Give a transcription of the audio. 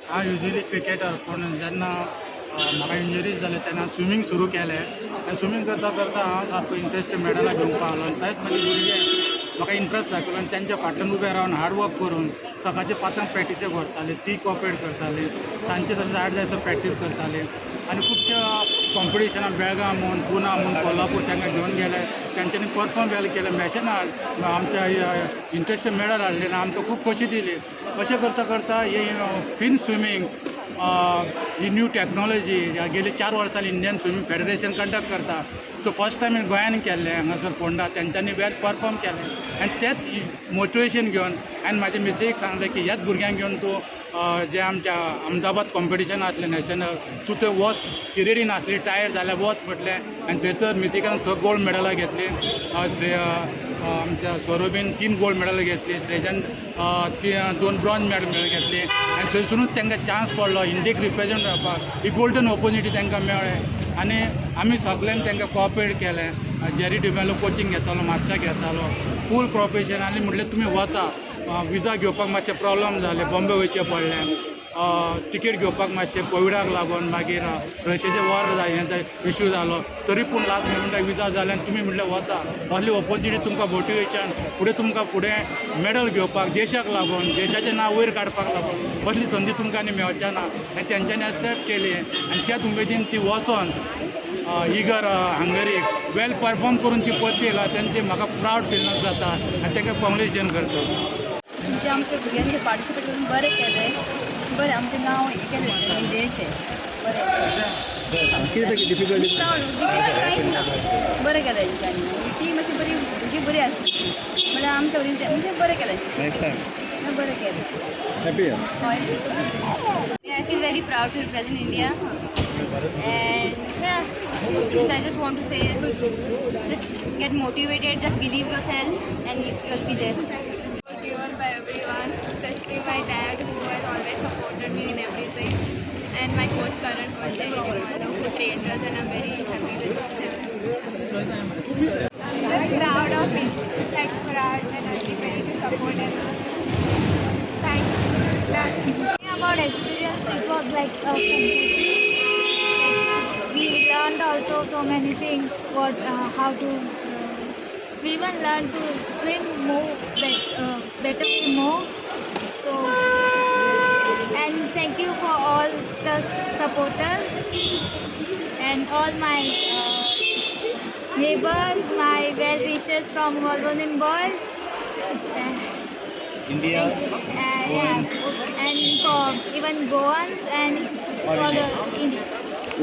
हांव usually cricketer, पूण जेन्ना म्हाका इंजरीज जाले तेन्ना स्विमींग सुरू केलें आनी स्विमींग करता करता हांव सारको इंट्रस्ट मेडलां घेवंक पावलो. आनी तेंच म्हजे भुरगे म्हाका इंट्रस्ट दाखयलो आनी तेंच्या फाटल्यान उबें रावन हार्डवर्क करून सकाळचे 5 प्रॅक्टिसेक व्हरताले, ती कॉपरेट करताली. सांजचे तशें 8 जायसर प्रॅक्टीस करताले आनी खुबश्या कॉम्पिटिशनां बेळगांव म्हूण, पुना म्हूण, कोल्हापूर तांकां घेवन गेले. तेंच्यांनी परफॉर्म वेल केलें. नॅशनल आमच्या इंटरनॅशनल मेडल हाडले आनी आमकां खूब खोशी दिली. अशें करता करता ही फिन स्विमींग्स ही न्यू टॅक्नॉलॉजी गेली 4 वर्सांनी इंडियन स्विमींग फेडरेशन कंडक्ट करता. सो फर्स्ट टायम गोंयान केल्लें, हांगासर फोंडा. तेंच्यांनी वेल परफॉर्म केलें आनी तेंच मोटिवेशन घेवन आनी म्हाजे मिसेसीक सांगलें की ह्याच भुरग्यांक घेवन तूं जें आमच्या अहमदाबाद कॉम्पिटिशन आसलें नॅशनल, तूं थंय वच. ती रेडी नासली, टायर्ड जाल्यार वच म्हटलें. आनी थंयसर मितिकान स गोल्ड मेडलां घेतली, श्रेय आमच्या स्वरूपीन तीन गोल्ड मेडल घेतली, श्रेजान ती दोन ब्रॉन्ज मेडल घेतली. आनी थंयसरूच तांकां चान्स पडलो इंडियेक रिप्रेजंट जावपाक. ही गोल्डन ऑपोर्चुनिटी तांकां मेळ्ळें आनी आमी सगल्यांनी तांकां कॉपरेट केलें. जेरी डिमेलो कोचिंग घेतालो, म्हापशा घेतालो, फूल कॉपरेशन. आनी म्हटलें तुमी वचा. विजा घेवपाक मातशें प्रॉब्लम जालें, बॉम्बे वयचें पडलें तिकेट घेवपाक मातशें कोविडाक लागून. मागीर रशियाचें वॉर हें इशू जालो. तरी पूण लास्ट मोमेंटाक विजा जाले आनी तुमी म्हटलें वता. असली ऑपोर्चुनिटी तुमकां मोटिवेशन फुडें तुमकां फुडें मेडल घेवपाक, देशाक लागून, देशाचें नांव वयर काडपाक लागून असली संदी तुमकां आनी मेळच्या ना. आनी तेंच्यांनी एक्सेप्ट केली आनी त्याच उमेदीन ती वचोन इगर हंगरीक वेल परफॉर्म करून ती परती येयला. तेंचे म्हाका प्रावड फील जाता आनी तांकां कॉंग्रेच्युलेशन करता. म्हणजे आमच्या भुरग्यांनी पार्टिसिपेट करून बरें केलें, बरें आमचें नांव हें केलें इंडियेचें बरें. कितें डिफिकल्टी? प्रावड, डिफिकल्ट कांयच ना. बरें केलें तेंच्यांनी. टीम अशी बरी, भुरगीं बरी आसली म्हणल्यार आमच्या वतीन ते म्हणजे बरें केलें. Next time. बरें केलें. हॅपी. हय. I feel very proud to represent India. And yeah, just, I just want to say, just get motivated, just believe yourself, and you'll be there. Given by everyone, especially my dad, who has always supported me in everything, and my coach, current coach, Jerry D'Mello, who trained us, and I'm very happy with him. I'm just proud of him, like proud and everybody to support him. Thank you. That's it. About experience, it was like a fantasy. Like, we learned also so many things, what how to we even learned to swim more better, we more so. And thank you for all the supporters and all my neighbors, my well wishers from Valvolim boys. India. Thank you. Yeah, and for even Goans and for the India.